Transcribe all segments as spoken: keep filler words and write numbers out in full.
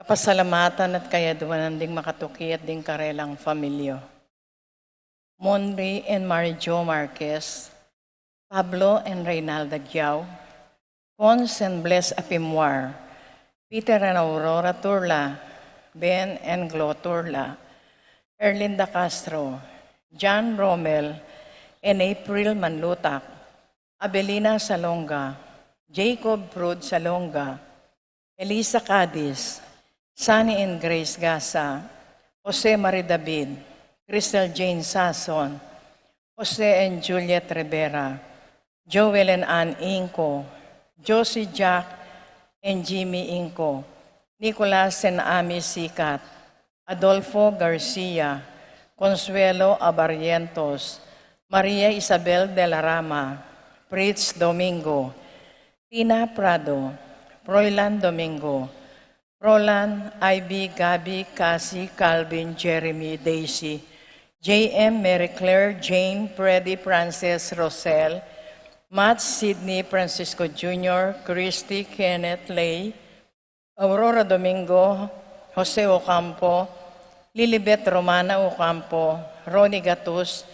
Pasalamatan at kayaduanan ding makatuki at ding karelang familia. Monri and Mary Jo Marquez, Pablo and Reynalda Giao, Cons and Bless Apimwar, Peter and Aurora Turla, Ben and Glo Turla, Erlinda Castro, John Romel and April Manlutak, Abelina Salonga, Jacob Prud Salonga, Elisa Cadiz, Sunny and Grace Gasa, Jose Marie David, Crystal Jane Sason, Jose and Juliet Rivera, Joel and Ann Inco, Josie Jack and Jimmy Inco, Nicolas and Ami Sikat, Adolfo Garcia, Consuelo Abarrientos, Maria Isabel de la Rama, Fritz Domingo, Tina Prado, Froilan Domingo, Froilan, Ivy, Gabby, Cassie, Calvin, Jeremy, Daisy, J M, Mary Claire, Jane, Freddy, Frances, Rosel, Matt, Sydney, Francisco Junior, Christy, Kenneth, Lay, Aurora Domingo, Jose Ocampo, Lilibet Romana Ocampo, Ronnie Gatus,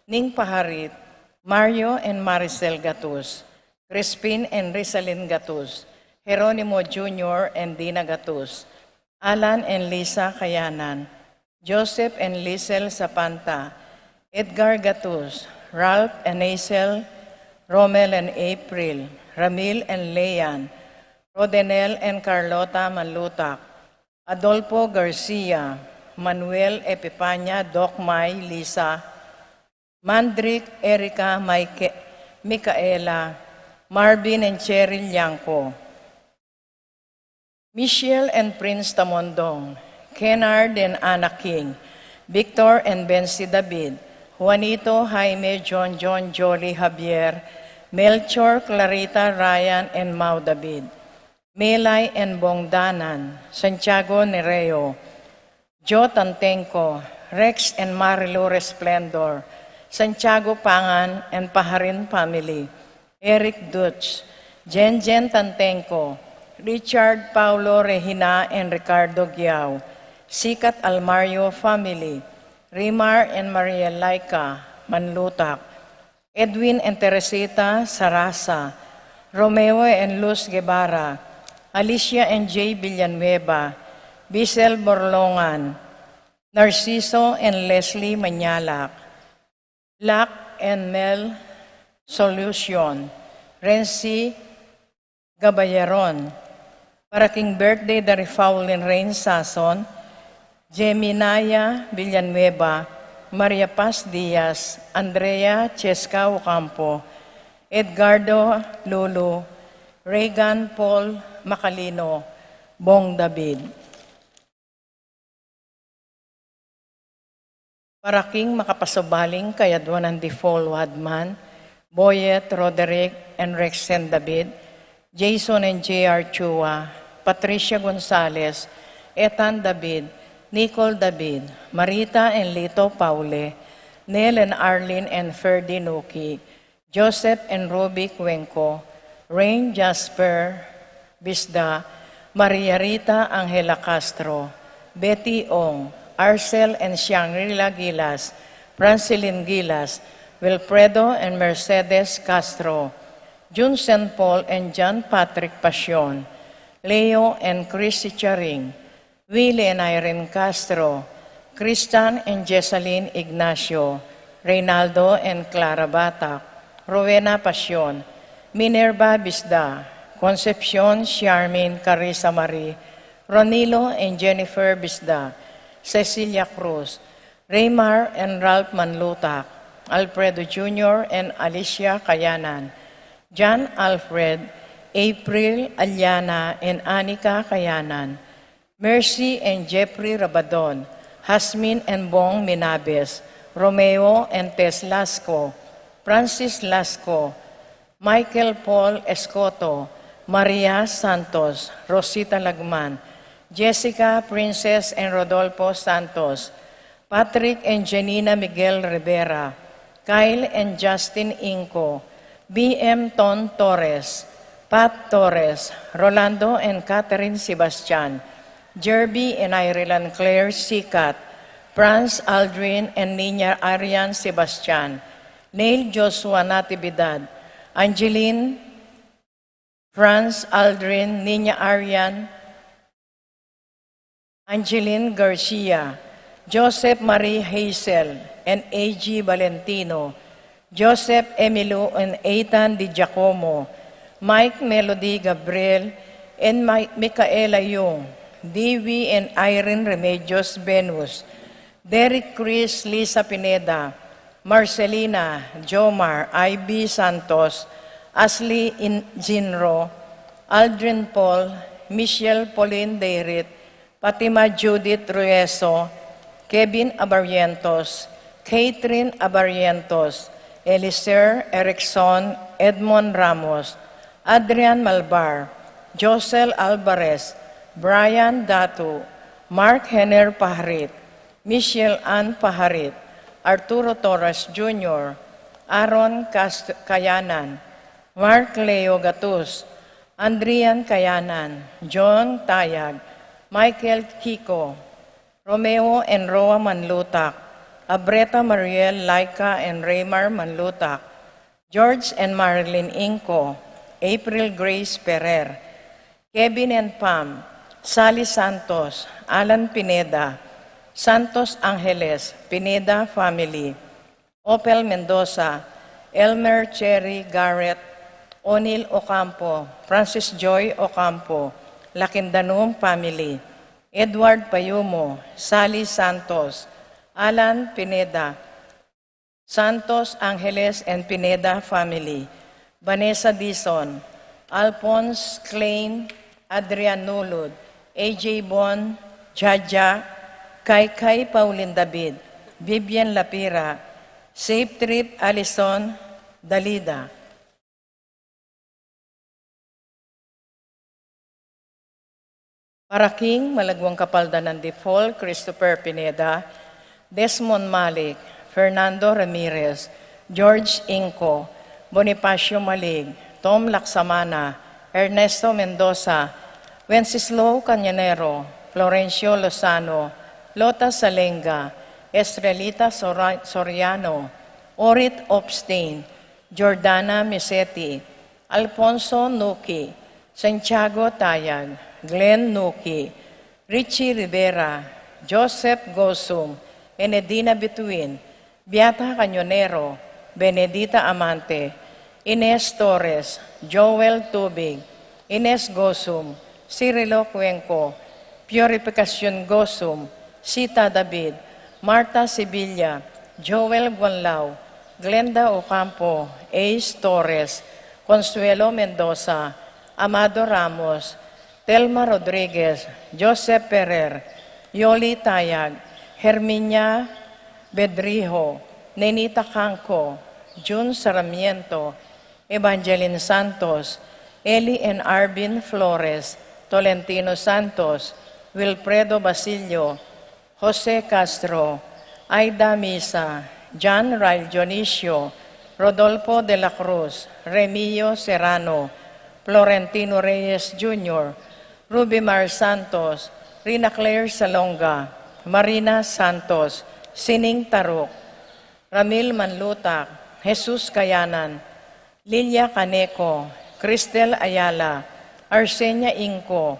Ning Paharit, Mario and Maricel Gatus, Crispin and Rizalin Gatus, Jeronimo Junior and Dina Gatus, Alan and Lisa Kayanan, Joseph and Lisel Sapanta, Edgar Gatus, Ralph and Hazel, Romel and April, Ramil and Leanne, Rodenel and Carlota Manlutak, Adolfo Garcia, Manuel Epipania, Doc Mai, Lisa, Mandrick, Erica, Mike, Micaela, Marvin and Cheryl Yanco, Michelle and Prince Tamondong, Kennard and Anna King, Victor and Bensi David, Juanito, Jaime, John John, Jolly, Javier, Melchor, Clarita, Ryan, and Mau David, Melay and Bong Danan, Santiago Nereo, Joe Tantenco, Rex and Marilu Resplendor, Santiago Pangan and Paharin family, Eric Dutch, Jen Jen Tantenco, Richard, Paulo, Regina, and Ricardo Giao, Sikat Almario family, Rimar and Maria Laika Manlutak, Edwin and Teresita Sarasa, Romeo and Luz Guevara, Alicia and Jay Villanueva, Bisel Borlongan, Narciso and Leslie Mañalak, Lac and Mel Solucion, Renzi Gabayaron, para king birthday da ri Faulin Rain Sason, Geminaya Villanueva, Maria Paz Diaz, Andrea Cheska Ocampo, Edgardo Lulu, Reagan Paul Macalino, Bong David. Para king makapasubaling kayadwanan di Paul Wadman, Boyet, Roderick, and Rexen David, Jason and J R Chua, Patricia Gonzalez, Ethan David, Nicole David, Marita and Lito Paule, Nel and Arlene and Ferdy Nuki, Joseph and Ruby Cuenco, Rain Jasper Bisda, Maria Rita Angela Castro, Betty Ong, Arcel and Shangri-La Gilas, Francilin Gilas, Wilfredo and Mercedes Castro, Jun Saint Paul and John Patrick Pasion, Leo and Chrissy Charing, Willie and Irene Castro, Kristan and Jessalyn Ignacio, Reynaldo and Clara Batak, Rowena Pasion, Minerva Bisda, Concepcion, Charmaine, Carissa Marie, Ronilo and Jennifer Bisda, Cecilia Cruz, Raymar and Ralph Manlutak, Alfredo Junior and Alicia Kayanan, John Alfred, April, Aliana, and Anika Kayanan, Mercy and Jeffrey Rabadon, Hasmin and Bong Minabes, Romeo and Tess Lasco, Francis Lasco, Michael Paul Escoto, Maria Santos, Rosita Lagman, Jessica, Princess and Rodolfo Santos, Patrick and Janina Miguel Rivera, Kyle and Justin Inco, B M Ton Torres, Pat Torres, Rolando and Catherine Sebastian, Jerby and Ireland Claire Sikat, Franz Aldrin and Nina Arian Sebastian, Neil Joshua Natividad, Angeline Franz Aldrin, Nina Arian, Angeline Garcia, Joseph Marie Hazel, and A G Valentino, Joseph Emilio and Ethan Di Giacomo, Mike Melody Gabriel, and Mi-, Micaela Yung, D V and Irene Remedios Venus, Derek Chris Lisa Pineda, Marcelina, Jomar, I B Santos, Ashley In-, Jinro, Aldrin Paul, Michelle Pauline Deirit, Fatima Judith Rueso, Kevin Abarrientos, Catherine Abarrientos, Eliser Erickson, Edmond Ramos, Adrian Malbar, Josel Alvarez, Brian Datu, Mark Henner Paharit, Michelle Ann Paharit, Arturo Torres Junior, Aaron Cast-, Kayanan, Mark Leo Gatus, Andrian Kayanan, John Tayag, Michael Kiko, Romeo and Roa Manlutak, Abreta Mariel, Laika and Raymar Manlutak, George and Marilyn Inco, April Grace Ferrer, Kevin and Pam, Sally Santos, Alan Pineda, Santos Angeles, Pineda family, Opel Mendoza, Elmer Cherry Garrett, O'Neil Ocampo, Francis Joy Ocampo, Lakindanum family, Edward Payumo, Sally Santos, Alan Pineda, Santos Angeles and Pineda family, Vanessa Dizon, Alphonse Klein, Adrian Nulud, A J Bon, Jaja, Kaikai Pauline David, Vivian Lapira, Safe Trip Alison Dalida. Para king malaguang kapaldanan di Paul Christopher Pineda, Desmond Malik, Fernando Ramirez, George Inco, Bonifacio Malig, Tom Laksamana, Ernesto Mendoza, Wenceslao Cañonero, Florencio Lozano, Lota Salenga, Estrelita Sora-, Soriano, Orit Opstein, Jordana Misetti, Alfonso Nuki, Santiago Tayag, Glenn Nuki, Richie Rivera, Joseph Gosum, Enedina Bituin, Beata Cañonero, Benedita Amante, Ines Torres, Joel Tubig, Ines Gosum, Cirilo Cuenco, Purificacion Gosum, Sita David, Martha Sevilla, Joel Guanlao, Glenda Ocampo, Ace Torres, Consuelo Mendoza, Amado Ramos, Telma Rodriguez, Joseph Ferrer, Yoli Tayag, Herminia Bedrijo, Nenita Canco, Jun Sarmiento, Evangeline Santos, Eli and Arvin Flores, Tolentino Santos, Wilfredo Basilio, Jose Castro, Aida Misa, John Rail Dionisio, Rodolfo de la Cruz, Remio Serrano, Florentino Reyes Junior, Ruby Mar Santos, Rina Claire Salonga, Marina Santos, Sining Taruk, Ramil Manlutak, Jesus Kayanan, Lilia Caneco, Cristel Ayala, Arsenia Inco,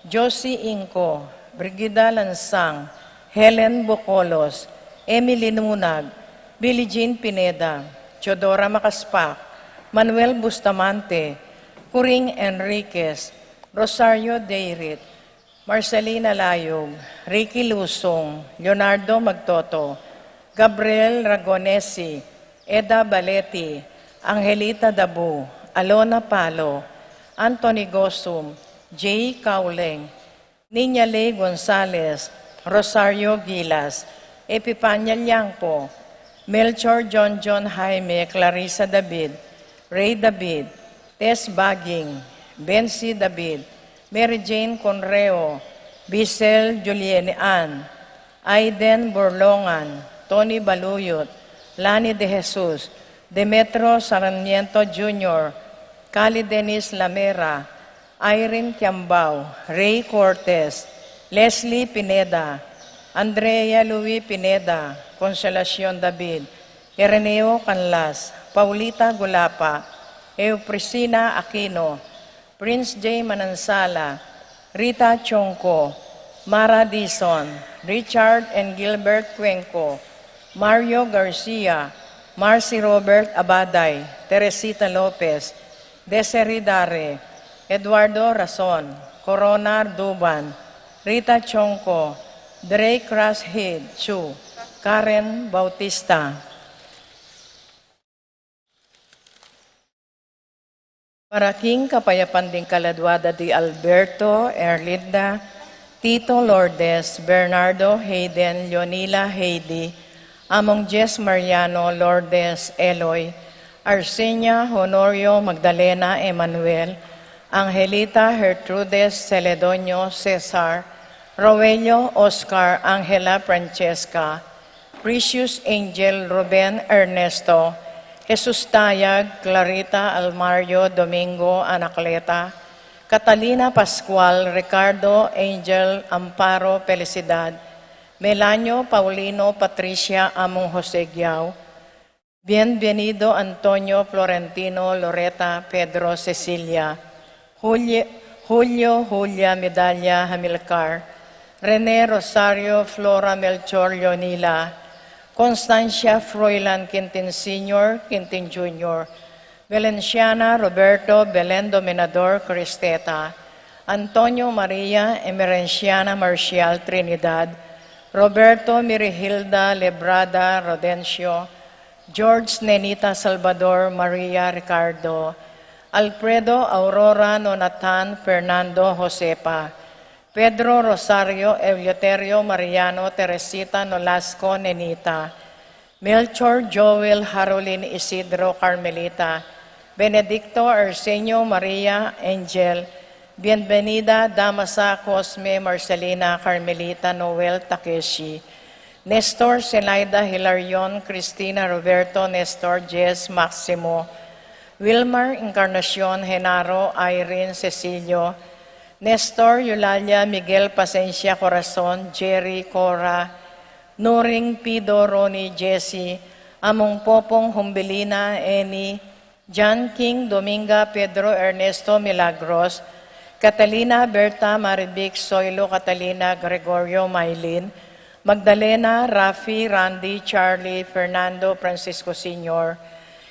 Josie Inco, Brigida Lansang, Helen Bocolos, Emily Nunag, Billie Jean Pineda, Teodora Macaspac, Manuel Bustamante, Coring Enriquez, Rosario Deirit, Marcelina Layug, Ricky Lusung, Leonardo Magtoto, Gabriel Ragonesi, Eda Baleti, Angelita Dabu, Alona Palo, Anthony Gosum, Jay Cauleng, Niña Ley Gonzalez, Rosario Gilas, Epifania Liangpo, Melchor John John Jaime, Clarissa David, Ray David, Tess Baging, Bensi David, Mary Jane Conreo, Bisel Julienne Ann, Aiden Borlongan, Tony Baluyot, Lani De Jesus, Demetro Sarmiento Junior, Cali Dennis Lamera, Irene Kiambao, Ray Cortez, Leslie Pineda, Andrea Louis Pineda, Consolacion David, Ireneo Canlas, Paulita Gulapa, Eufrisina Aquino, Prince J Manansala, Rita Chonco, Mara Dizon, Richard and Gilbert Cuenco, Mario Garcia, Marcy Robert Abaday, Teresita Lopez, Desiree Dare, Eduardo Rason, Corona Duban, Rita Chonco, Drake Rashid Chu, Karen Bautista. Para king kapayapan ding kaladua da di Alberto, Erlinda, Tito Lourdes, Bernardo, Hayden, Leonila, Heidi, Among Jess Mariano, Lourdes, Eloy, Arsenia, Honorio, Magdalena, Emmanuel, Angelita, Gertrudes, Celedonio, Cesar, Roelio, Oscar, Angela, Francesca, Precious Angel, Ruben, Ernesto, Jesus Tayag, Clarita, Almario, Domingo, Anacleta, Catalina, Pascual, Ricardo, Angel, Amparo, Felicidad, Melanio, Paulino, Patricia, Among Jose Giao, Bienvenido, Antonio, Florentino, Loreta, Pedro, Cecilia, Julio, Julio, Julia, Medalia, Hamilcar, Rene, Rosario, Flora, Melchor, Leonila, Constancia, Froilan, Quintin Senior, Quintin Junior, Valenciana, Roberto, Belen, Dominador, Cristeta, Antonio, Maria, Emerenciana, Marcial, Trinidad, Roberto, Mirihilda, Lebrada, Rodencio, George, Nenita, Salvador, Maria, Ricardo, Alfredo, Aurora, Nonatan, Fernando, Josefa, Pedro, Rosario, Eleuterio, Mariano, Teresita, Nolasco, Nenita, Melchor, Joel, Harolin, Isidro, Carmelita, Benedicto, Arsenio, Maria, Angel, Bienvenida, Damasa, Cosme, Marcelina, Carmelita, Noel, Takeshi, Nestor, Zenaida, Hilarion, Cristina, Roberto, Nestor, Jess, Maximo, Wilmar, Encarnacion, Genaro, Irene, Cecilio, Nestor, Eulalia, Miguel, Pasencia, Corazon, Jerry, Cora, Nuring, Pido, Ronnie, Jesse, Among Popong, Humbelina, Annie, John King, Dominga, Pedro, Ernesto, Milagros, Catalina, Berta, Marivic, Soilo, Catalina, Gregorio, Maylin, Magdalena, Rafi, Randy, Charlie, Fernando, Francisco Senior,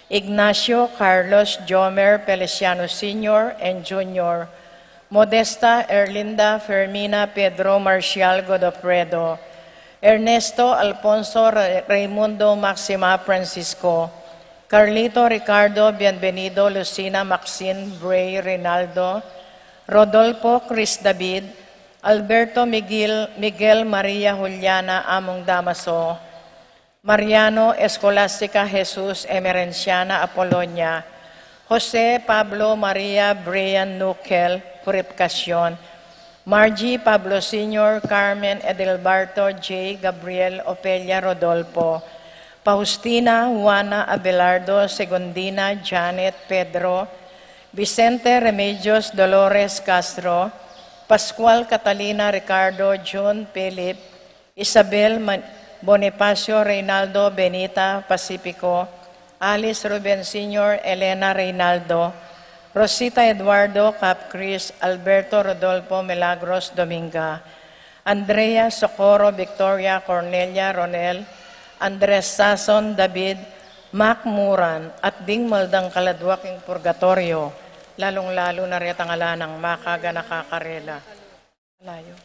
Ignacio, Carlos, Jomer, Feliciano Senior and Junior, Modesta, Erlinda, Fermina, Pedro, Marcial, Godofredo, Ernesto, Alfonso, Ra-, Raimundo, Maxima, Francisco, Carlito, Ricardo, Bienvenido, Lucina, Maxine, Bray, Rinaldo, Rodolfo, Chris David, Alberto, Miguel, Miguel, Maria, Juliana, Among Damaso, Mariano, Escolastica, Jesus, Emerenciana, Apolonia, Jose, Pablo, Maria, Brian, Nukel, Purificacion, Margie, Pablo Senior, Carmen, Edilberto, Jay, Gabriel, Ofelia, Rodolfo, Faustina, Juana, Abelardo, Segundina, Janet, Pedro, Vicente, Remedios, Dolores, Castro, Pascual, Catalina, Ricardo, June, Philip, Isabel, Man-, Bonifacio, Reynaldo, Benita, Pacifico, Alice, Ruben Senior, Elena, Reynaldo, Rosita, Eduardo, Cap, Chris, Alberto, Rodolfo, Milagros, Dominga, Andrea, Socorro, Victoria, Cornelia, Ronel, Andres, Sason, David, Mac, Muran, at ding maldang kaladua king purgatorio, lalung-lalu na retang ala nang makaganaka karela. Layo.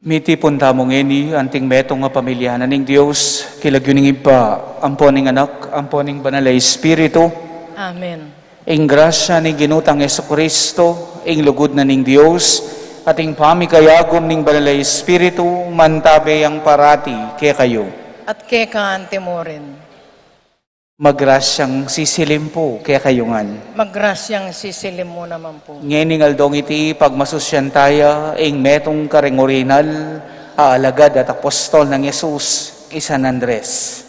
Mitipun tamu ngeni anting metung a pamilya na ning Dios, king lagyu ning Ibpa, ampo ning Anak, ampo ning Banal a Espiritu. Amen. Ing grasya ning Ginu tang Jesucristo, ing lugud na ning Dios, at ing pamikayagum ning Banal a Espiritu, mantabe yang parati kekayu. At keka anti murin. Magrasyang sisilim pu kekayu ngan. Magrasyang sisilim mu naman po. Ngening aldong iti, pagmasusyan taya ing metung karing orinal a alagad at apostol nang Jesus, i San Andres.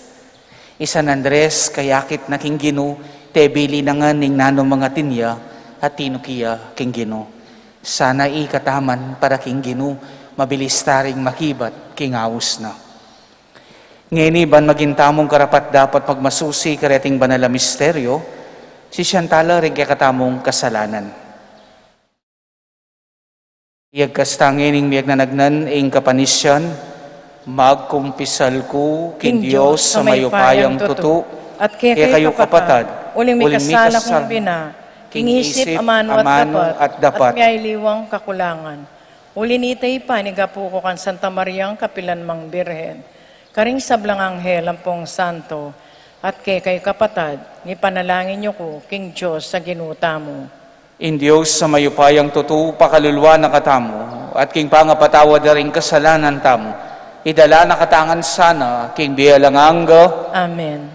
I San Andres, kayakit na king Ginu, tebili na ngan ing nanu mang atin ya, at tinuki ya king Ginu. Sana ikataman para king Ginu, mabilis ta ring makibat king aus na. Ngeni ban maging tamung karapat-dapat pagmasusi kareting banal a misteryo, sisian tala ring kekatamung kasalanan. Iyagkas ta ngening miyagnanagnan ing kapanisian, magkumpisal ku king Dios a mayupayang tutu, at kekayu kapatad, uling mikasala kung bina, king isip, amanu at dapat, at miyaliwang kakulangan. Uli nita, ipanigapu ku kang Santa Mariang kapilan mang Birhen, karing sablang anghel ampong santo, at kekayu kapatad, ipanalangin yu ku king Dios a Ginu tamu. Ing Dios a mayupayang tutu, pakaluluan na katamu, at king pangapatawad da ring kasalanan tamu, idala na katamu ngan sana king bie alang angga. Amen.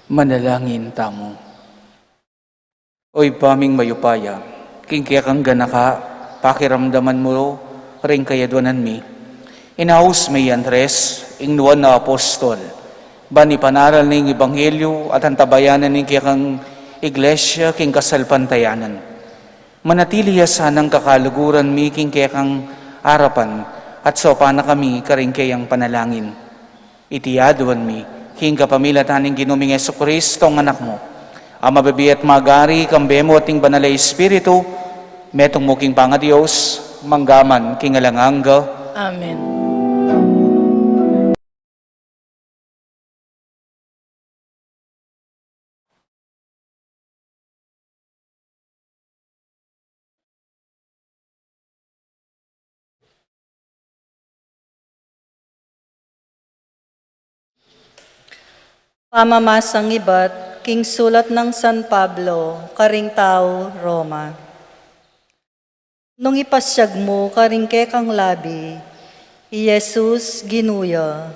Manalangin tamu. O Ibpa ming mayupaya, king kekang ganaka, pakiramdaman mu ring kayaduanan mi. Inaus me i Andres, ing nuan a apostol, ban ipanaral ning ebanghelyu at antabayanan ning kekang iglesia king kasalpantayanan. Manatili ya sanang kakaluguran mi king kekang arapan at saupan na kami karing keyang panalangin. Iti aduan mi, king kapamilatan ning Ginu ming Jesucristo, a Anak mu, a mabibie at magari, kambe mu at ning Banal a Espiritu, metung mu king pangaDios, mangga man king alang angga. Amen. Pamamasang ibat king sulat nang San Pablo karing tau Roma. Nung ipasyag mu karing kekang labi i Jesus Ginu ya,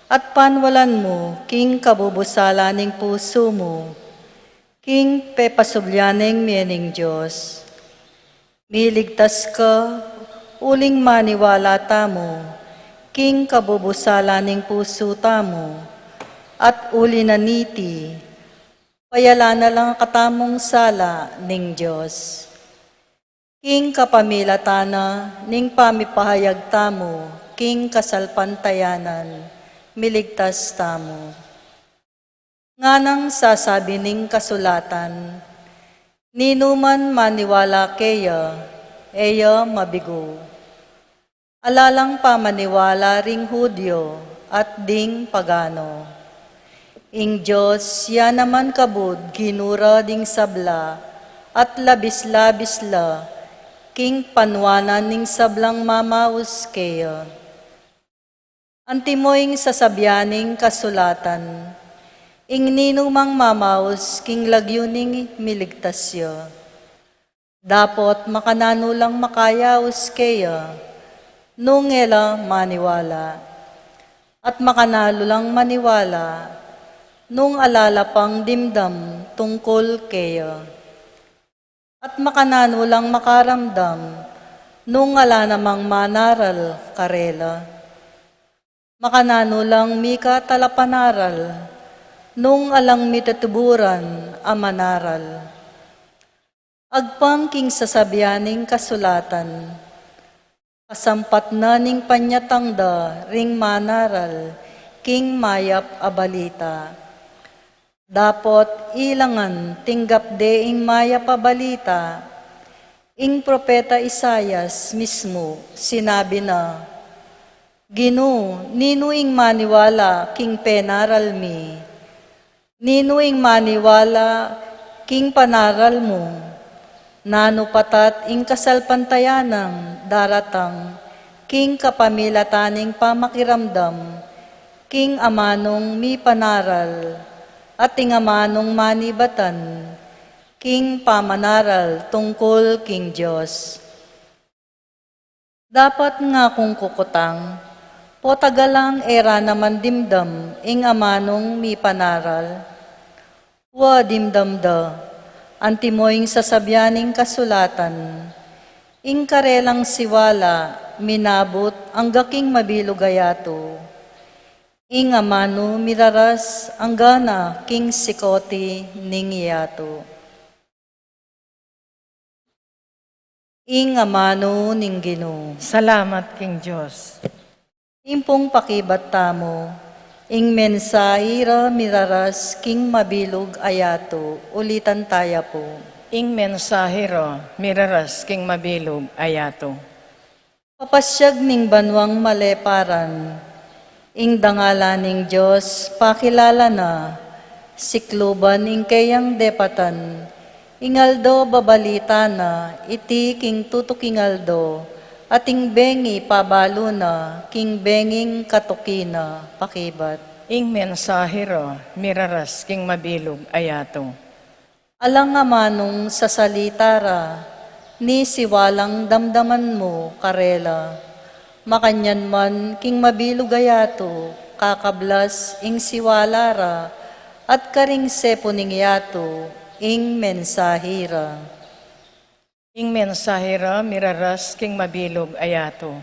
at panwalan mu king kabubusala ning pusu mu, king pepasubli neng mie ning Dios. Miligtas ka uling maniwala tamu king kabubusala ning pusu tamu, at uli na niti, payala na la katamung sala ning Dios. King kapamilatan na ning pamipahayag tamu king kasalpantayanan, miligtas tamu. Nganang sasabi ning kasulatan, "Ninuman maniwala keya, e ya mabigu." Ala lang pamaniwala ring Judio at ding pagano. Ing Dios ya naman kabud ginura ding sabla at labis-labis la king panwanan ning sablang mamaus keya. Antimo ing sasabian ning kasulatan, "Ing ninumang mamaus king lagyu ning miligtas ya." Dapot makananu lang makayaus keya nung e la maniwala, at makananu lang maniwala nung ala la pang dimdam tungkul keya, at makananu lang makaramdam nung ala namang manaral karela, makananu lang mika talapanaral nung alang mitutuburan a manaral. Agpang king sasabian ning kasulatan, kasampat na ning panyatang da ring manaral king mayap a balita. Dapot ilangan tinggap de ing mayap a balita, ing propeta Isaias mismu sinabi na, "Ginu, ninu ing maniwala king penaral mi? Ninu ing maniwala king panaral mu? Nanu patat ing kasalpantayanan daratang king kapamilatan ning pamakiramdam king amanung mipanaral, at ing amanung manibatan king pamanaral tungkul king Dios?" Dapat nga kung kukutang, potaga lang e ra naman dimdam ing amanung mipanaral? Wa dimdam da, antimo ing sasabian ning kasulatan, "Ing karelang siwala minabut angga king mabilug a yatu. Ing amanu miraras angga na king sikoti ning yatu." Ing amanu ning Ginu. Salamat king Dios. Ing pung pakibat tamu, ing mensahe ra miraras king mabilug a yatu, ulitan taya pu. Ing mensahe ra miraras king mabilug a yatu. Papasyag ning banuang maleparan, ing dangalan ning Dios pakilala na, sikluban ing keyang depatan, ing aldo babalita na, iti king tutuking aldo, at ing bengi pabalu na, king benging katuki na, pakibat. Ing mensahe ra miraras king mabilug a yatu. Alang amanung sasalita ra, ni siwalang damdaman mu karela. Makanyan man king mabilug a yatu, kakablas ing siwala ra, At karing sepu ning yatu, ing mensahe ra. Ing mensahe ra miraras king mabilug a yatu.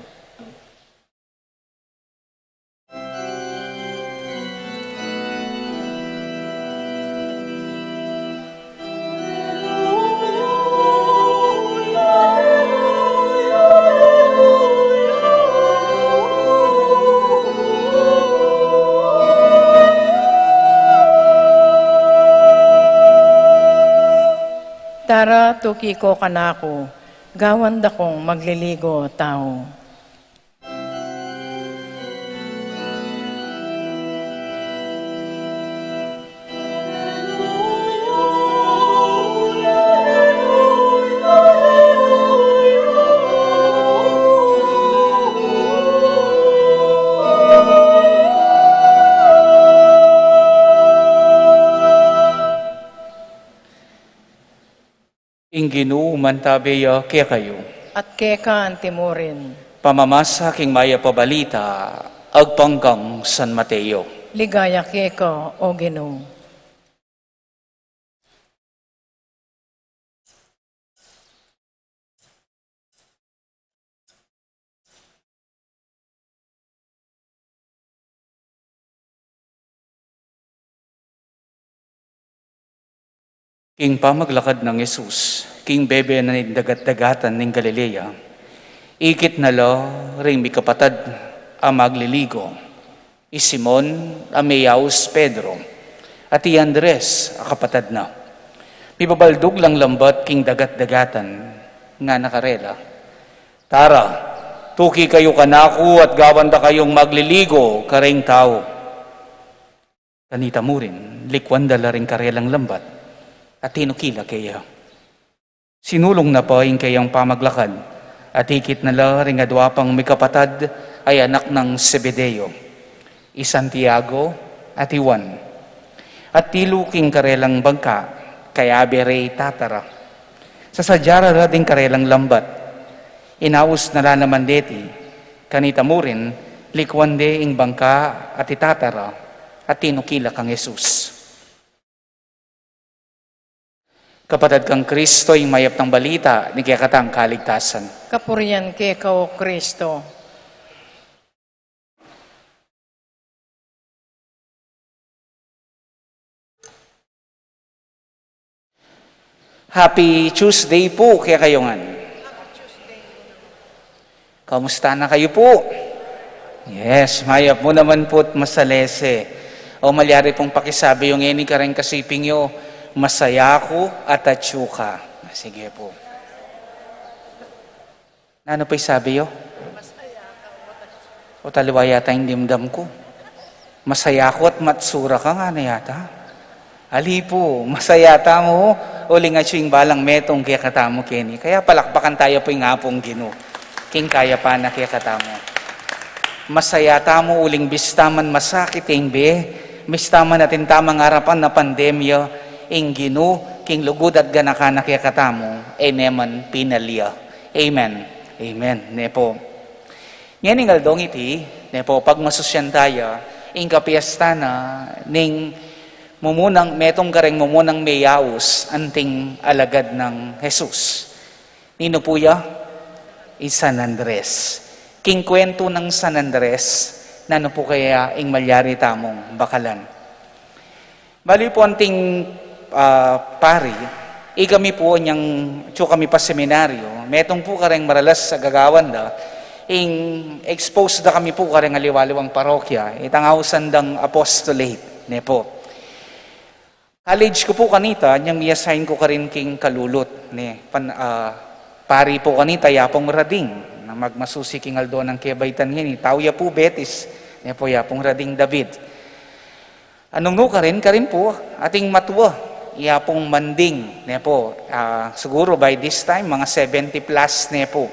Tara, tuki ko kanaku, gawan da kong magliligo tau. Ing Ginu mantabe ya kekayu. At keka antimurin. Pamamasa king Mayap a Balita agpang kang San Mateo. Ligaya keka, O Ginu. King pamaglakad nang Jesus king bebe na ning dagat-dagatan ning Galilea, ikit na la ring mikapatad a magliligo, i Simon a meyaus Pedro, at i Andres a kapatad na. Mibabaldug lang lambat king dagat-dagatan, ngana karela, "Tara, tuki kayu kanaku at gawan da kayung magliligo karing tau." Kanita murin, likuan da la ring karelang lambat at tinuki la keya. Sinulung na pa ing keyang pamaglakad, at ikit na la ring adua pang mikapatad a anak nang Zebedeo, i Santiago at i Juan. At tilu king karelang bangka, kayabe re i tatara. Sasadya ra la ding karelang lambat. Inaus na la naman deti, kanita murin, likuan de ing bangka at i tatara, at tinuki la kang Jesus. Kapatad kang Kristo, ing mayap nang balita ning kekatang kaligtasan. Kapurian keka, O Kristo. Happy Tuesday pu kekayu ngan. Kamusta na kayu pu? Yes, mayap mu naman pu't masalese. O malyari pung pakisabi yu ngeni kareng kasiping yu, "Masaya aku at atyu ka." Sige pu. Nanu pa ing sabi yu? O taliwa yata ing dimdam ku. "Masaya aku at matsura ka," ngana yata. Ali pu, masaya tamu, uling atyu ing balang metung kekatamu keni. Kaya palakpakan taya pu ing Apung Ginu king kayapan na kekatamu. Masaya tamu uling bista man masakit ing bie, bista man atin tamung arapan a pandemya, ing Ginu king lugud at ganaka na kekatamu e ne man pinalya. Amen. Amen. Ne pu. Ngening aldong iti, ne pu, pagmasusyan taya ing kapiestan na ning mumunang, metung kareng mumunang meyaus anting alagad nang Jesus. Ninu pu ya? I San Andres. King kwentu nang San Andres, nanu pu kaya ing malyari tamung bakalan? Bale pu anting, ah, pari, ikami pu anyang atyu kami pa seminaryo, metung pu kareng maralas a gagawan da, ing expose da kami pu kareng aliwa-liwang parokya, itang ausan dang apostolate, ne pu. College ku pu kanita, anyang mi-assign ku karin king Kalulut, ne, pan-, ah, pari pu kanita, ya pung Rading, na magmasusi king aldo nang kebaitan ngeni, tau ya pu Betis, ne pu, ya pung Rading David. Anung nu karin, karin pu, ating matua, i Apung Manding, ne pu, ah, siguro by this time, mga seventy plus ne pu.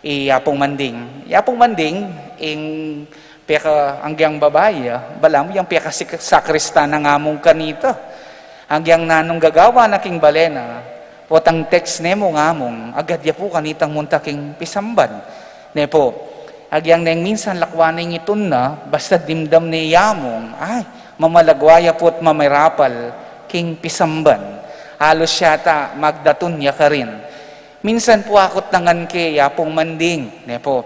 I Apung Manding. I Apung Manding, ing peka, agyang babai, ah, balamu yang peka sik-, sakristan nang amung kanita. Agyang nanung gagawan na king bale na, potang text ne mu ngamung, agad ya pu kanitang munta king pisamban. Ne pu, agyang neng minsan lakwan ne ing itun na, basta dimdam ne i amung, ay, Mamalagwa ya pu't mamirapal king pisamban. Alus yata magdatun ya karin. Minsan pu akut na ngan ke Apung Manding, ne pu.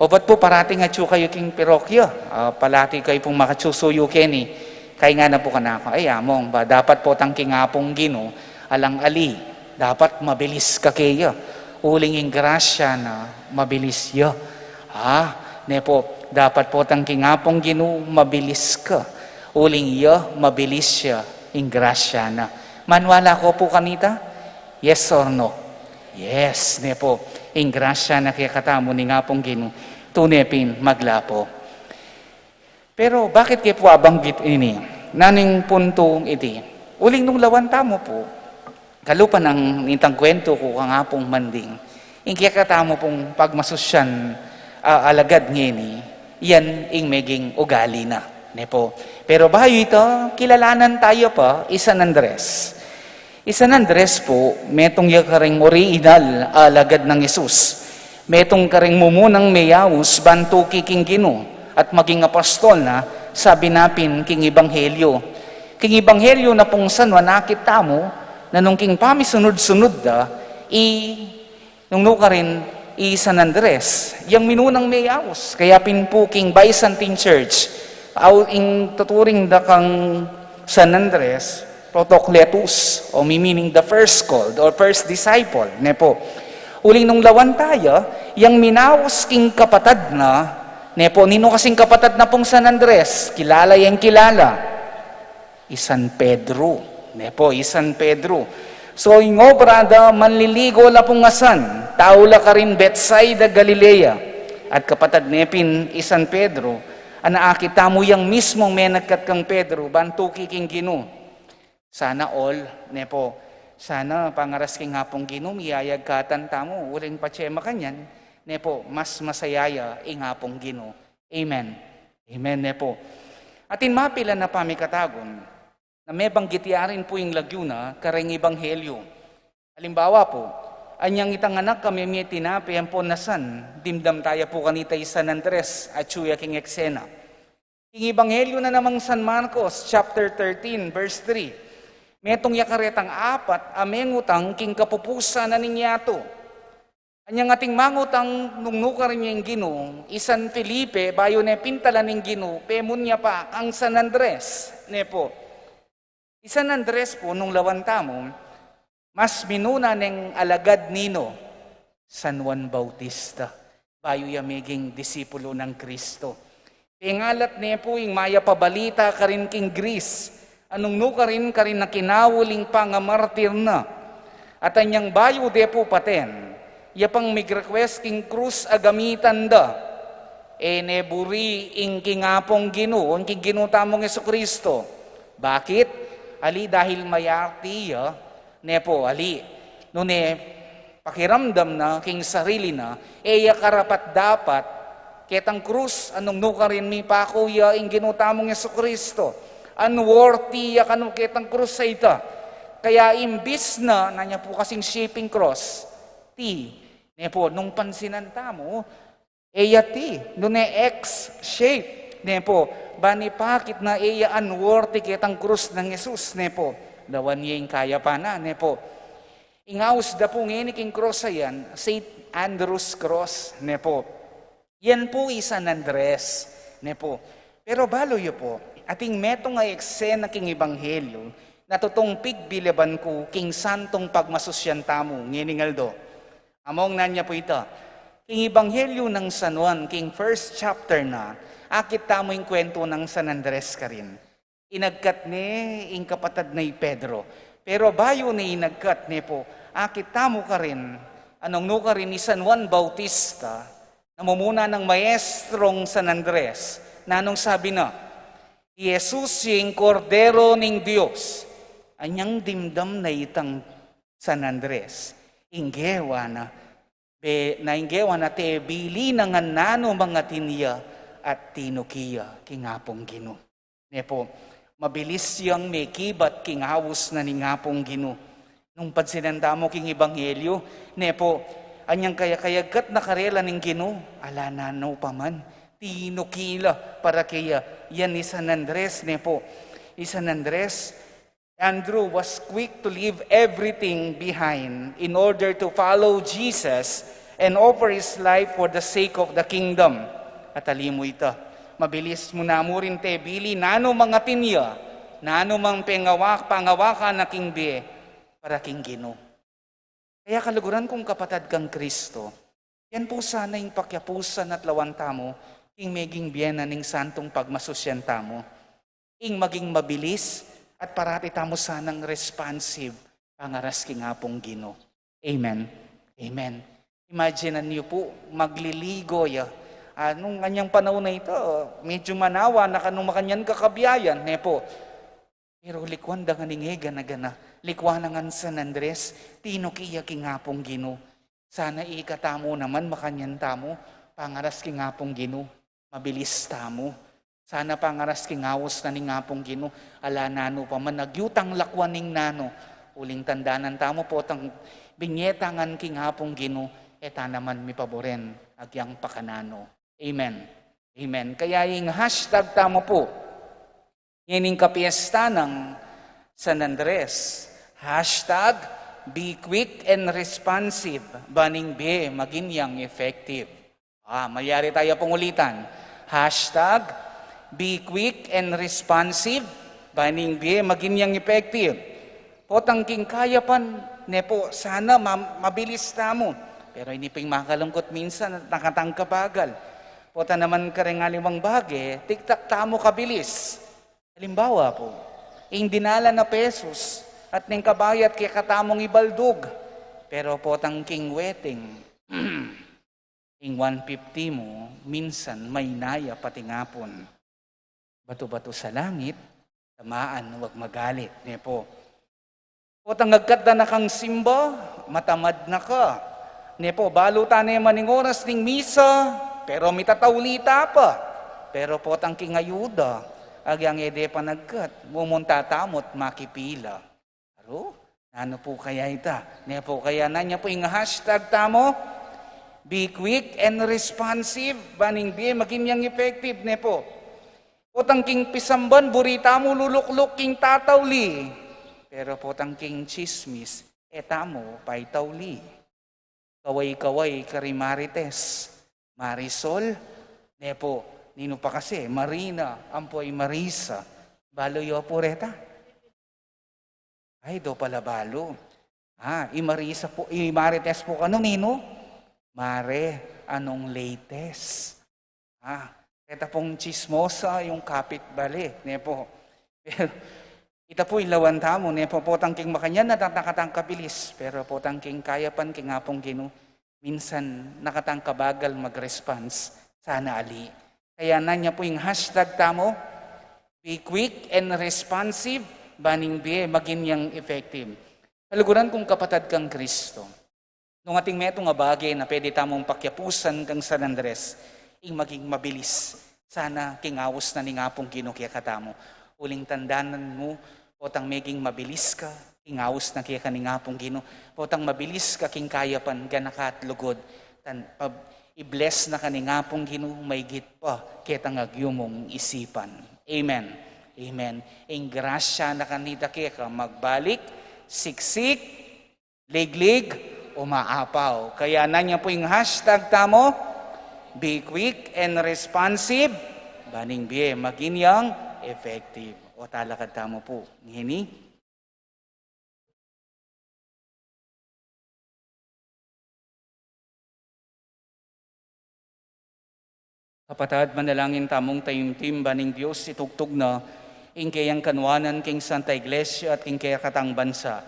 Obat pu parating atyu kayu king parokya, ah, parati kayu pung makatsusuyu keni. Kaingana pu kanaku, "Ay, Among, ba, dapat potang king Apung Ginu, alang ali, dapat mabilis ka keya. Uling ing grasya na mabilis ya." Ah, ne pu, dapat potang king Apung Ginu, mabilis ka. Uling ya, mabilis ya, ing grasya na. Maniwala ko pu kanita? Yes or no? Yes, ne pu. Ing grasya na kekatamu ning Apung Ginu, tune pin maglapo. Pero bakit ke pu abanggit ini? Nanu ing puntung iti? Uling nung lawan tamu pu, kalupa nang itang kwentu ku kang Apung Manding, ing kekatamu pung pagmasusyan, ah, alagad ngeni, yan ing meging ugali na, ne pu. Pero bayu ita, kilalanan taya pa i San Andres. I San Andres pu, metung ya karing orihinal a alagad nang Jesus. Metung karing mumunang meyaus ban tuki king Ginu at maging apostol na, sabi na pin king Ebanghelyo. King Ebanghelyo na pung San Juan akit tamu, na nung king pamisunud-sunud da, i Nung nukarin i San Andres, yang minunang meyaus, kaya pin pu king Byzantine Church, au ing tuturing da kang San Andres, Protocletus, o meaning the first called or first disciple, ne pu. Uling nung lawan taya, yang minaus king kapatad na, ne pu, ninu kasing kapatad na pung San Andres, kilala yang kilala. I San Pedro. Ne pu, i San Pedro. So, ing obra da, manliligo la pung asan, tau la karin Betsaida, Galilea. At kapatad ne pin i San Pedro, ana akit tamu yang mismung menagkat kang Pedro, ban tuki king Ginu. Sana all, ne pu. Sana pangaras king Apung Ginu, miyayagkatan tamu, uling patse makanyan, ne pu, mas masaya ya ing Apung Ginu. Amen. Amen, ne pu. Atin mapilan a pamikatagun, na mebanggit ya rin pu ing lagyu na kareng Ebanghelyo. Alimbawa pu, anyang itang anak a meme tinape ampon asan, dimdam taya pu kanita i San Andres, atyu ya king eksena. King Ebanghelyo na namang San Marcos, chapter thirteen, verse three. Metung ya karetang apat a mengutang king kapupusan na ning yatu. Anyang ating mangutang nung nukarin ya ing Ginu, i San Felipe, bayu ne pintalan ning Ginu, pemunya pa kang San Andres, ne pu. I San Andres pu, nung lawan tamu, mas minuna neng alagad ninu, San Juan Bautista, bayu ya meging disipulo nang Kristo. Pengalat ne pu ing mayap a balita karin king Greece, a nung nukarin karin na kinaul ing pangamartir na. At anyang bayu de pu paten, ya pang mig-request king krus a gamitan da. E ne buri ing king Apung Ginu, ing king Ginu tamung Jesucristo. Bakit? Ali dahil mayarti ya, ne pu, ali. Nune pakiramdam na king sarili na, e ya karapat-dapat ketang krus a nung nukarin mipaku ya ing Ginu tamung Jesucristo. Unworthy ya kanu ketang krus a ita. Kaya imbis na, nanu ya pu kasing shaping krus, T, ne pu, nung pansinan tamu, e ya T, nune X shape, ne pu, ban ipakit na e ya unworthy ketang krus nang Jesus, ne pu. Lawan ye ing kayapan na, ne pu. Ing aus da pu ngeni king krus a yan, Saint Andrew's Cross, ne pu. Yan pu i San Andres, ne pu. Pero balu yu pu, ating metung a eksena king Ebanghelyo, na tutung pigbilaban ku king santung pagmasusyan tamu, ngening aldo. Among nanu ya pu ita. King Ebanghelyo nang San Juan, king first chapter na, akit tamu ing kwentu nang San Andres karin. Inagkat ne ing kapatad na i Pedro. Pero bayu ne inagkat ne pu, akit tamu karin, a nung nukarin i San Juan Bautista, na mumuna nang maestrong San Andres, nanung sabi na, "I Jesus ya ing Kordero ning Dios." Anyang dimdam na itang San Andres, ing gewa na, be, na ing gewa na, tebili na ngan nanu mang atin ya at tinuki ya king Apung Ginu. Ne pu, mabilis yang mekibat king aus na ning Apung Ginu. Nung pansinan tamu king Ebanghelyo, ne pu, anyang kaya kayagkat na karela ning Ginu, ala nanu pa man, tinuki la para keya, Yan i San Andres, ne po. I San Andres, Andrew was quick to leave everything behind in order to follow Jesus and offer his life for the sake of the kingdom. At ali mu ita, mabilis mu na mu rin tebili nanu mang atin ya, nanu mang pengawak, pangawakan na king bie para king Ginu. Kaya kaluguran kung kapatad kang Kristo, yan po sana ing pakiapusan at lawan tamu, ing meging bie na ning santung pagmasusyan tamu. Ing maging mabilis at parati tamu sanang responsive, pangaras king Apung Ginu. Amen. Amen. Imagine niyo po, magliligo ya. Ah, nung anyang panahon na ito, medyo manawa na kanung makanyan kakabiayan, ne po. Pero likuan da ngan ing e gana-gana. Likuan na ngan San Andres, tinuki ya king Apung Ginu. Sana ikatamu naman makanyan tamu, pangaras king Apung Ginu, mabilis tamu. Sana pangaras king aus na ning Apung Ginu, ala nanu pa man, agyutang lakwan ning nanu. Uling tandanan tamu potang binye ta ngan king Apung Ginu, e ta naman mipaboren agyang pakananu. Amen. Amen. Kaya ing hashtag tamu po ngening kapiesta nang San Andres, hashtag be quick and responsive, ban ing bie maging yang effective. Ah, malyari taya pung ulitan. Hashtag be quick and responsive, ban ing bie maging yang effective. Potang king kayapan, ne po, sana ma-, mabilis tamu. Pero ini ping makalungkut minsan, nakatang kabagal. Pota naman kareng aliwang bage, tiktak tamu kabilis. Halimbawa po, ing dinala na pesos at neng kabayat kekatamung ibaldug. Pero potang king weteng, ing one fifty mu, minsan maynaya pati ngapun. Bato-bato sa langit, tamaan, huwag magalit, ne po. Potang agkat da na kang simba, matamad na ka. Ne po, balu ta ne man ing oras ning misa, pero mitatauli ta pa. Pero potang king ayuda, agyang e de panagkat, mumunta tamut makipila. Aru, nanu po kaya ita? Ne po, kaya nanu ya po ing hashtag tamu, be quick and responsive, ban ing bie maging yang effective, ne po. Potang king pisamban, buri tamu lulukluk king tatauli. Pero potang king tsismis, e tamu paitauli. Kaway-kaway kari Marites, Marisol, ne po, ninu pa kasi, Marina, ampo i Marisa. Balu yu pu reta? Ay, do pala balu. Ah, i Marisa po, i Marites po kanu, ninu? Mare, anong latest? Ah, reta pung tsismosa yung kapitbale, ne po. Pero ita po ing lawan tamu, ne po, potang king makanyan, nakatang kabilis. Pero potang king kayapan, king Apung Ginu, minsan nakatang kabagal mag-response. Sana ali. Kaya nanu ya po ing hashtag tamu, be quick and responsive, ban ing bie maging yang effective. Kaluguran kung kapatad kang Kristo. Nung atin metung a bage na pwede tamung pakiapusan kang San Andres, ing maging mabilis. Sana king aus na ning Apung Ginu kekatamu. Uling tandanan mu, potang meging mabilis ka, king aus na keka ning Apung Ginu, potang mabilis ka king kayapan, ganaka at lugud, tan-, pab-, i-bless na ka ning Apung Ginu, maigit pa ketang agyu mung isipan. Amen. Amen. Ing grasya na kanita keka, magbalik, siksik, liglig, o maapaw. Kaya nanu ya po ing hashtag tamu, be quick and responsive, ban ing bie maging yang effective. O talakad tamu po ngeni. Kapatad, manalangin tamung taimtim, ban ing Dios itugtug na ing keyang kanwanan king Santa Iglesia at king kekatang bansa.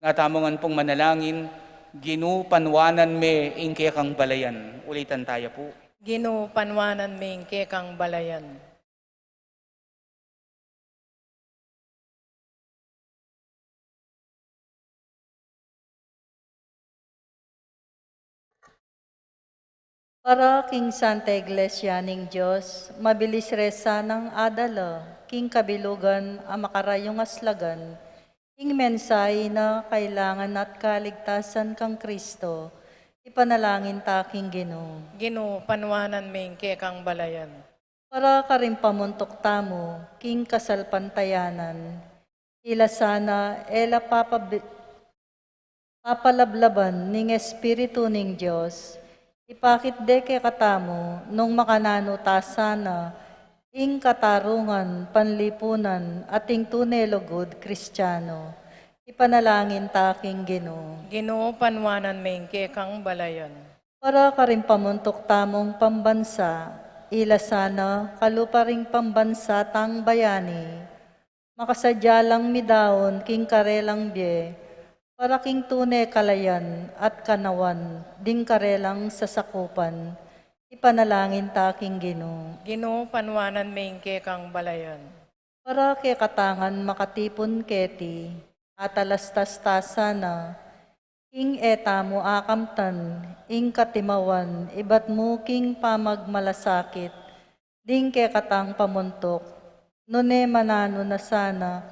Nga tamu ngan pung manalangin, Ginu, panwanan me ing kekang balayan. Ulitan taya pu. Ginu, panwanan me ing kekang balayan. Para king Santa Iglesia ning Dios, mabilis re sanang adala king kabilugan a makarayung aslagan ing mensahe na kailangan at kaligtasan kang Kristo, ipanalangin ta king Ginu. Ginu, panwanan me ing kekang balayan. Para karing pamuntuk tamu king kasalpantayanan, ila sana e la papabi-, papalablaban ning Espiritu ning Dios, ipakit de kekatamu nung makananu ta sana ing katarungan panlipunan at ing tune lugud Kristiano. Ipanalangin ta king Ginu. Ginu, panuanan me ing kekang balayan. Para karing pamuntuk tamung pambansa, ila sana kalupa ring pambansa tang bayani, makasadya lang midaun king karelang bie, para king tune kalayan at kanawan ding karelang sasakupan. Ipanalangin ta king Ginu. Ginu, panuanan me ing kekang balayan. Para kekatang makatipun keti, atalastas ta sana, ing e tamu akamtan ing katimawan ibat mu king pamagmalasakit ding kekatang pamuntuk, nune mananu na sana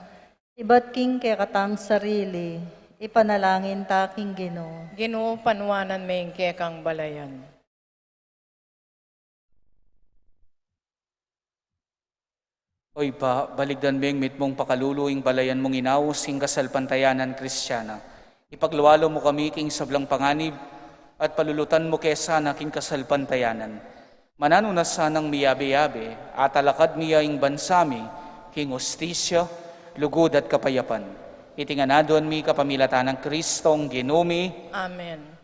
ibat king kekatang sarili. Ipanalangin ta king Ginu. Ginu, panuanan me ing kekang balayan. O Ibpa, baligdan meng mitmung pakalulu ing balayan mung inaus king kasalpantayanan Kristiana. Ipaglualu mu kami king sablang panganib at palulutan mu ke sana king kasalpantayanan. Mananu na sanang miyabe-yabe, atalakad mi ya ing bansa mi king hustisya, lugud at kapayapan. Iti ngan aduan mi kapamilatan nang Kristong Ginu mi. Amen.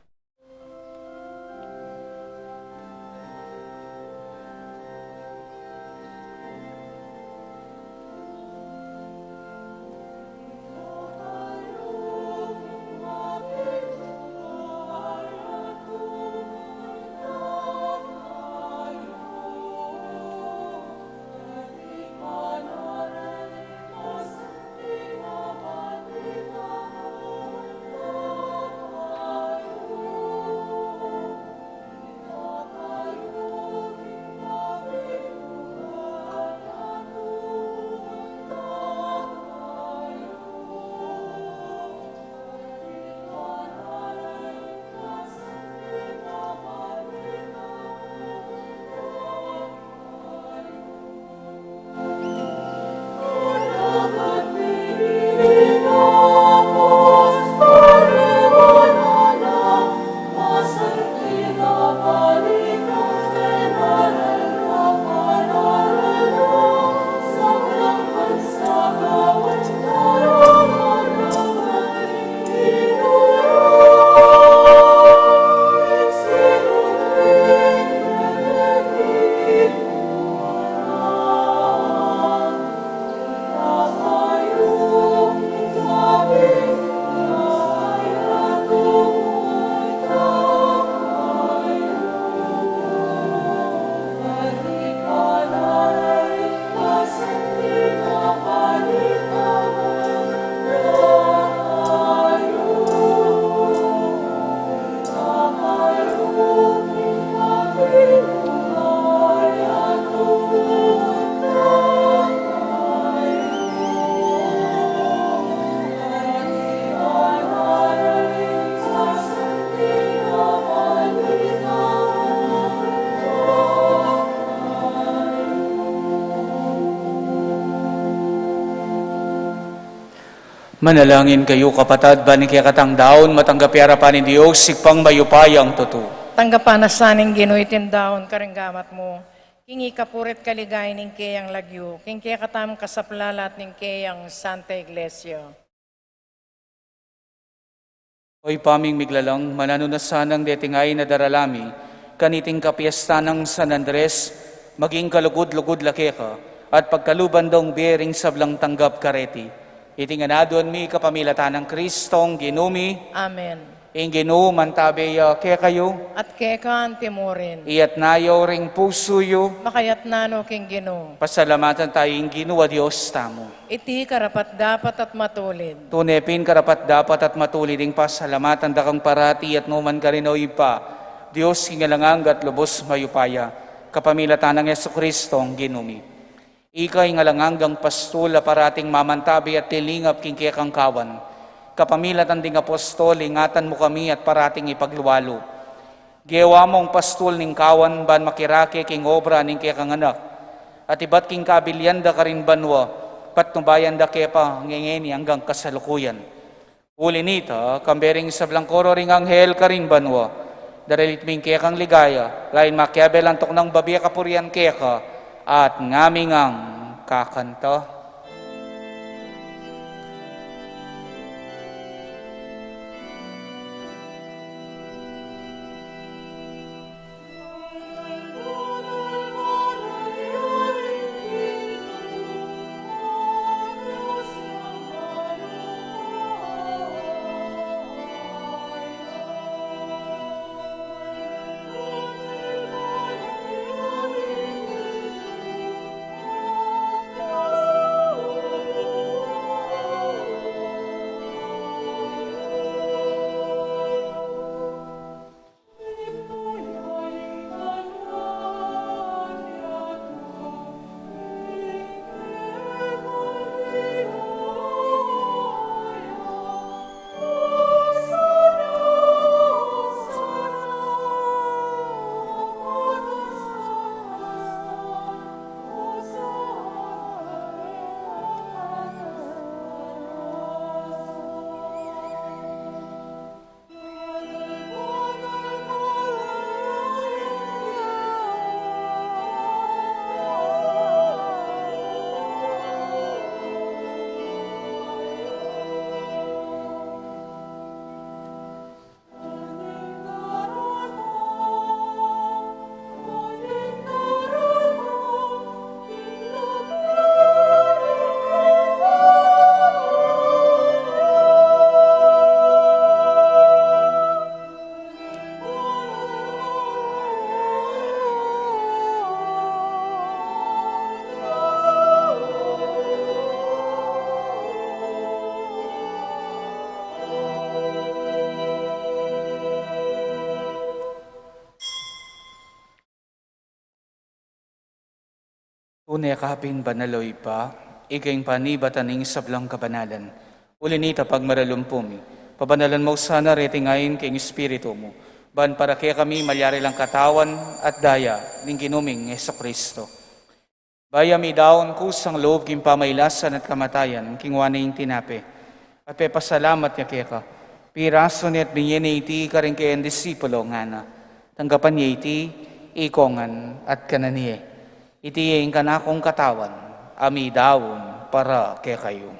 Manalangin kayu, kapatad, ban ing kekatang daun matanggap ya king arapan ning Dios, Ibpang mayupayang tutu. Tanggapan na sa ning Ginu iting daun karing gamat mu, king ikapuri't kaligayan ning keyang lagyu, king kekatamung kasaplalan at ning keyang Santa Iglesia. O Ibpa ming miglalang, mananu na sanang deting ain a darala mi kaniting kapiestan nang San Andres maging kalugud-lugud la keka, at pagkaluban dang bie ring sablang tanggap kareti. Iti ngan aduan mi kapamilatan nang Kristong Ginu mi. Amen. Ing Ginu mantabe ya kekayu. At keka anti mu rin. Iyatas yu ring pusu yu. Makayatas na no king Ginu. Pasalamatan tamu ing Ginu a Dios tamu. Iti karapat-dapat at matulid. Tune pin karapat-dapat at matulid ing pasalamatan da kang parati at nukarin man, O Ibpa, Dios king alang angga at lubos mayupaya, kapamilatan nang Jesucristo a Ginu mi. Ika ing alang anggang pastul a parating mamantabe at lilingap king kekang kawan. Kapamilatan ding apostol, ingatan mu kami at parating ipaglualu. Gewa mung pastul ning kawan ban makirake king obra ning kekang Anak. at ibat king kabilian da karin banua, patnubayan da ke pa ngeni anggang kasalukuyan. Uli nita, kambe ring sablang koro ring anghel karin banua, daralit mi ing kekang ligaya, lain makiabe lang tuknang babie kapurian keka, at ngami ngang kakanta. Tune ka pin banal, o Ibpa, ika ing panibatan ning sablang kabanalan. Uli nita, pagmaralumpu mi, pabanalan mu sana reting ain king Espiritu mu, ban para kekami malyari lang katawan at daya ning Ginu ming Jesucristo. Bayu ya midaun kusang lub king pamailasan at kamatayan, kinua ne ing tinape, at pepasalamat ya keka, pirasu ne at binie ne iti karing kayang disipulo, ngana: Tanggapan ye iti, ikong ngan, at kanan ye. Iti ing kanakung katawan, a midaun para kekayu.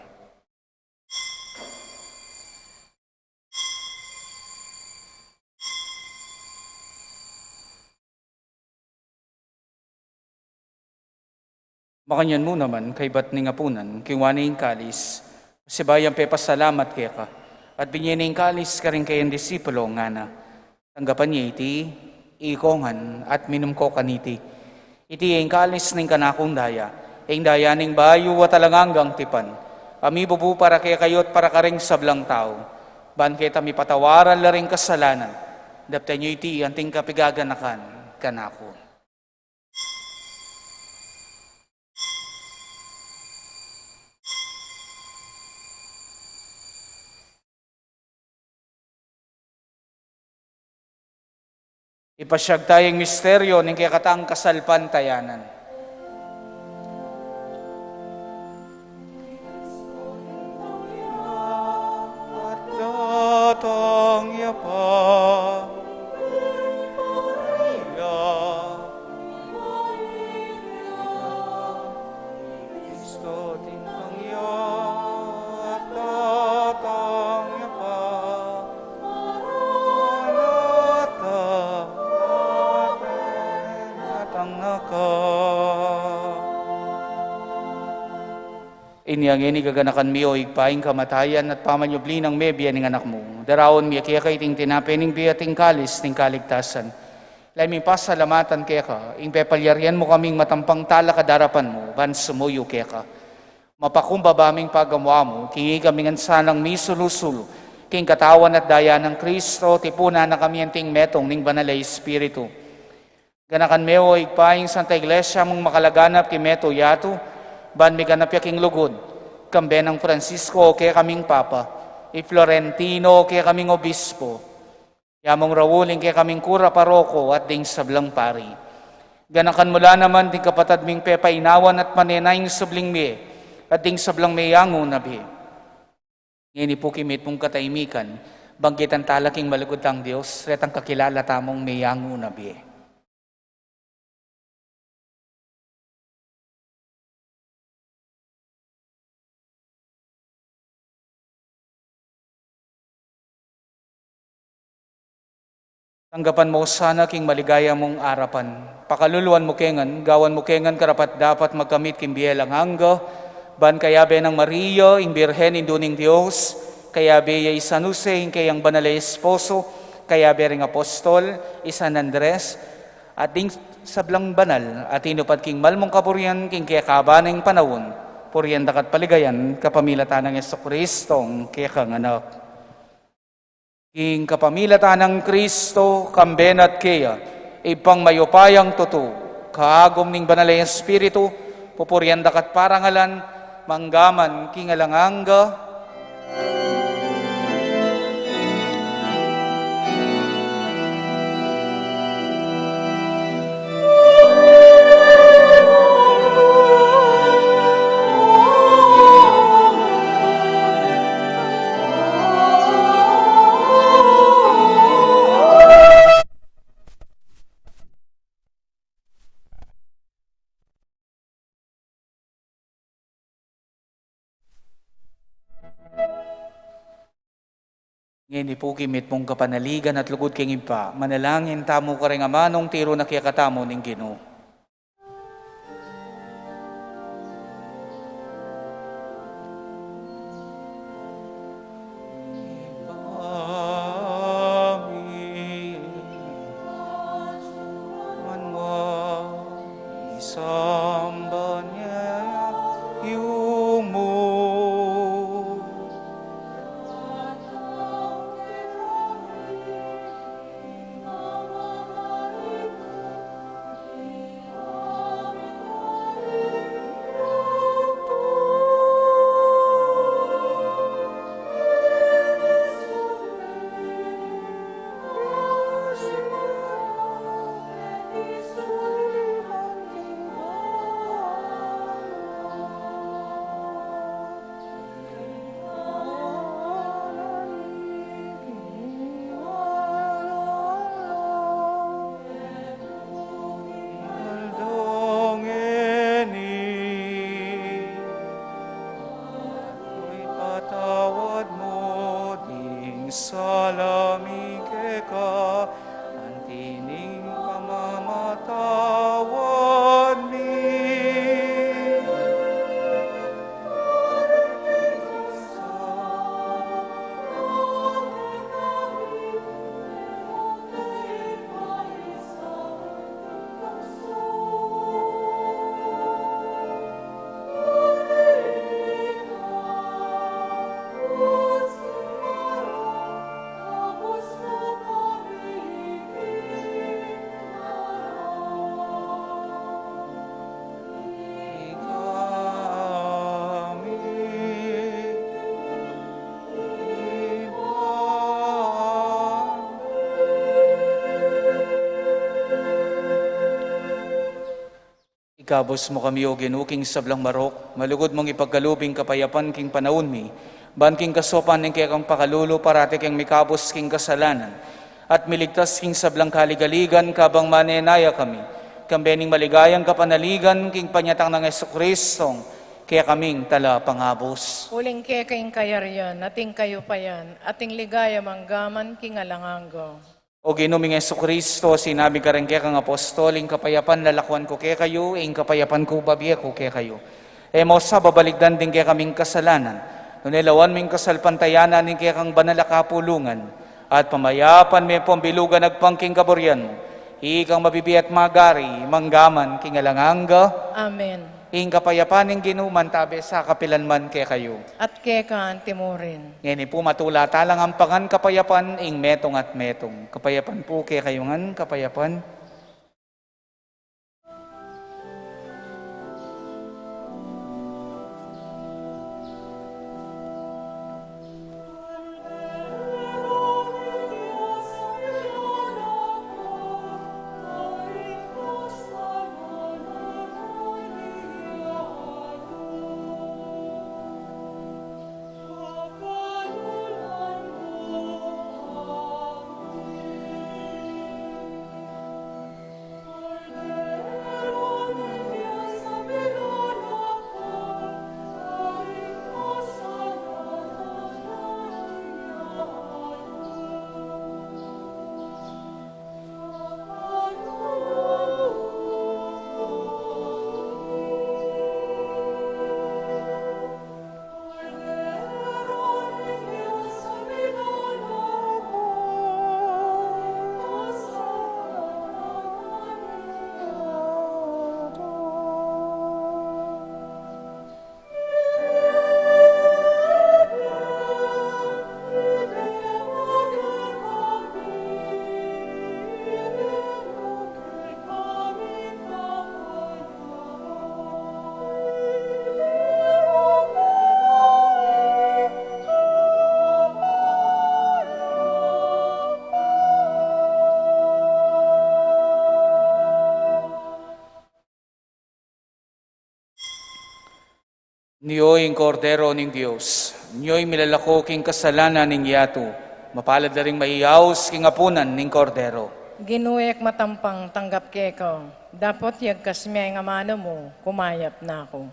Makanyan mu naman, kaybat ning apunan, kinua ne ing kalis, sibayu yang pepasalamat keka, at binie ne ing kalis karing kayang disipulo, ngana: Tanggapan ye iti, ikong ngan, at minum ko kaniti. Iti ing kalis ning kanakung daya, ing daya ning bayu at alang anggang tipan, a mibubu para kekayu at para karing sablang tau, ban keta mipatawaran la ring kasalanan. Daptan yu iti anting kapigaganakan kanaku. Ipasyag taya ing misteryo ning kekatang kasalpantayanan. Datang ya pa. Kristo tintang ya, datang ya pa. Maranatha, datang na ka. Inya ngeni gaganakan mi, o Ibpa, ing kamatayan at pamanyubli nang mebie ning Anak mu. Daraun mi keka iting tinape ning bie at ing kalis ning kaligtasan. Lalu ming pasalamatan keka ing pepalyarian mu kaming matampang talakad arapan mu, ban sumuyu keka. Mapakumbaba ming pagamu-amu, king ikami ngan sanang misulu-sulu king katawan at daya nang Kristo, tipunan na kami anting metung ning Banal a Espiritu. Ganakan me, o Ibpa, ing Santa Iglesia mung makalaganap king meto yatu, ban miganap ya king lugud, kambe nang Francisco, o kekaming Papa, i Florentino, o kekaming Obispo, ya mung Raul, ing kekaming kura paroko, at ding sablang pari. Ganakan mu la naman ding kapatad ming pepainawan at manenaya ing subling mie, at ding sablang meyangu na bie. Ngeni pu king mitmung kataimikan, banggitan tala king malugud tang Dios, retang kakilala tamung meyangu na bie. Tanggapan mu sana king maligaya mung arapan. Pakaluluan mu ke ngan, gawan mu ke ngan karapat-dapat magkamit king bie alang angga, ban kayabe nang Maria, ing Birhen Indu ning Dios, kayabe ya i San Jose, ing kayang banal a esposo, kayabe ring apostol, i San Andres, at ding sablang banal a tinupad king malmung kaburian king kekaban ning panaun, purian daka at paligayan kapamilatan nang Jesucristong kekang Anak. King kapamilatan nang Kristo, kambe na at keya, Ibpang mayupayang tutu, kaagum ning Banal a Espiritu, pupurian daka at parangalan, manggaman king alang angga. Ngeni pu king mitmung kapanaligan at lugud king Ibpa, manalangin tamu karing amanung tiru na kekatamu ning Ginu. Ipatawad mu ding sala mi keka, anti ning pamamatawad mi. Ikabus mu kami, O Ginu, king sablang marok, malugud mung ipagkalub ing kapayapan king panaun mi, ban king kasaupan ning kekang pakalulu parati kaming mikabus king kasalanan, at miligtas king sablang kaligaligan, kabang manenaya kami, kambe ning maligayang kapanaligan king panyatang nang Jesucristong kekaming Talapangabus. Uling keka ing kayarian, at ing kayupayan, at ing ligaya manggaman king alang angga. O Ginu ming Jesucristo, sinabi mu karing kekang apostol, ing kapayapan lalakuan ku kekayu, ing kapayapan ku bibie ku kekayu. E mu sa babalikdan ding kekaming kasalanan, nune lawan mu ing kasalpantayanan ning kekang banal a kapulungan, at pamayapan me pung bilugan agpang king kaburian mu, ikang mabibie at magari, manggaman king alang angga. Amen. Ing kapayapan ning Ginu mantabe sa kapilan man kekayu. At keka anti murin. Ngeni pu matula talang ampangan kapayapan ing metung at metung. Kapayapan pu kekayu ngan, kapayapan. Nyo ing Kordero ning Dios, nyo ing milalako king kasalanan ning yatu, mapalad la ring maiyaus king apunan ning Kordero. Ginu, e ku matampang tanggap keka, dapot yagkas me ing amanu mu, kumayap na ku.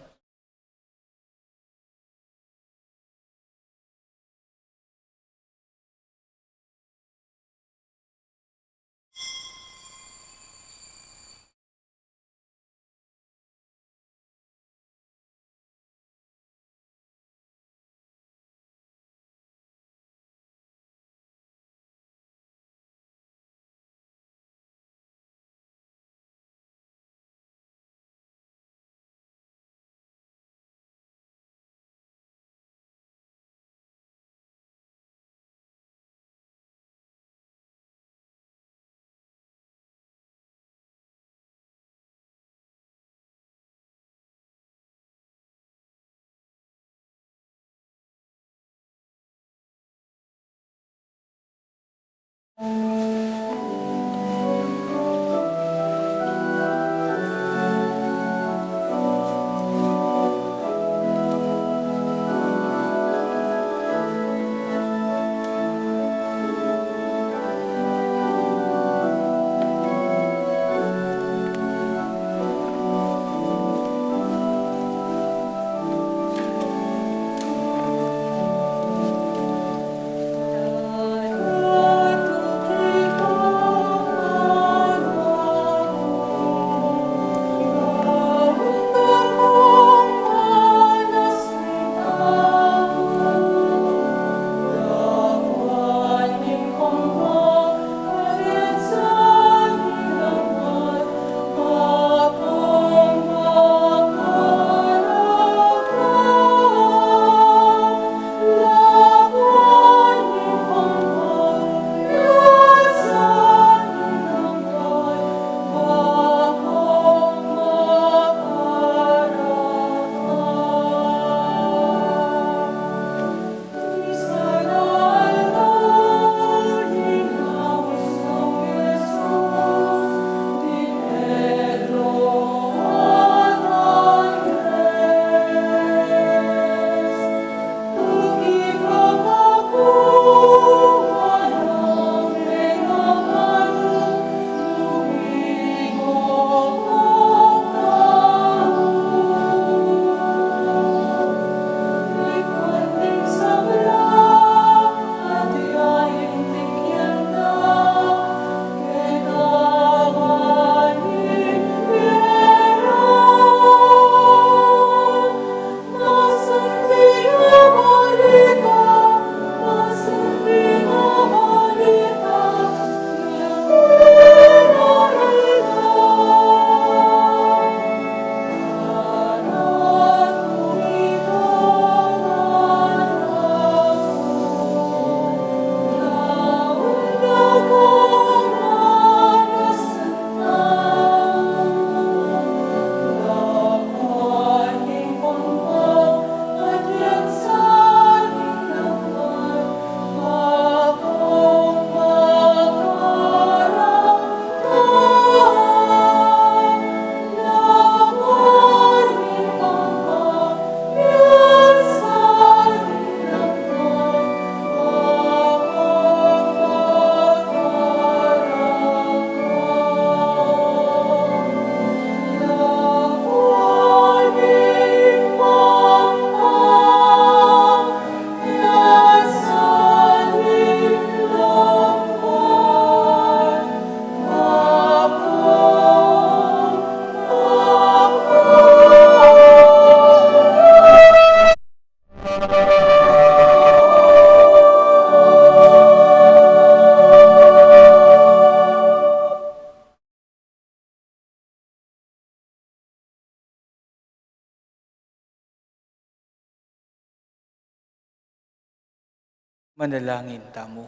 Manalangin tamu.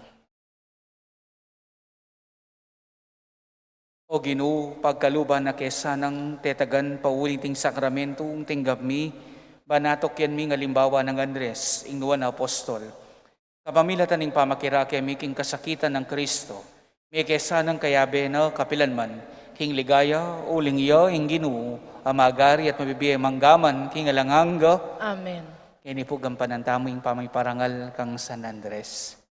O Ginu, pagkaluban na ke sanang tetagan pauli ning sakramentu, tinggap mi, banatuk yan mi ing alimbawa nang Andres, ing nuan a apostol. Kapamilatan ning pamakirake mi king kasakitan nang Kristo, mie ke sanang kayabe na kapilan man, king ligaya, uling iya ing Ginu a magari at mabibie mangga man king alang angga. Amen. Keni pu gampanan tamu ing pamiparangal kang San Andres.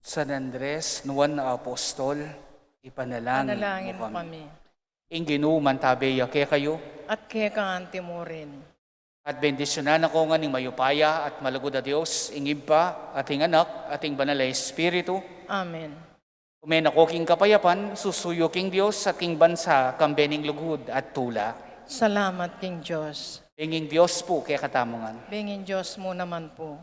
San Andres, nuan a apostol, ipanalangin mu kami. Ing Ginu mantabe ya kekayu. At keka anti mu rin. At bendisyunan na ko ngan ning mayupaya at malugud a Dios, ing Ibpa, at ing Anak, at ing Banal a Espiritu. Amen. Ume na ko king kapayapan, susuyu king Dios at king bansa, kambe ning lugud at tula. Salamat king Dios. Ing Dios pu kekatamu ngan. Ing Dios mu naman pu.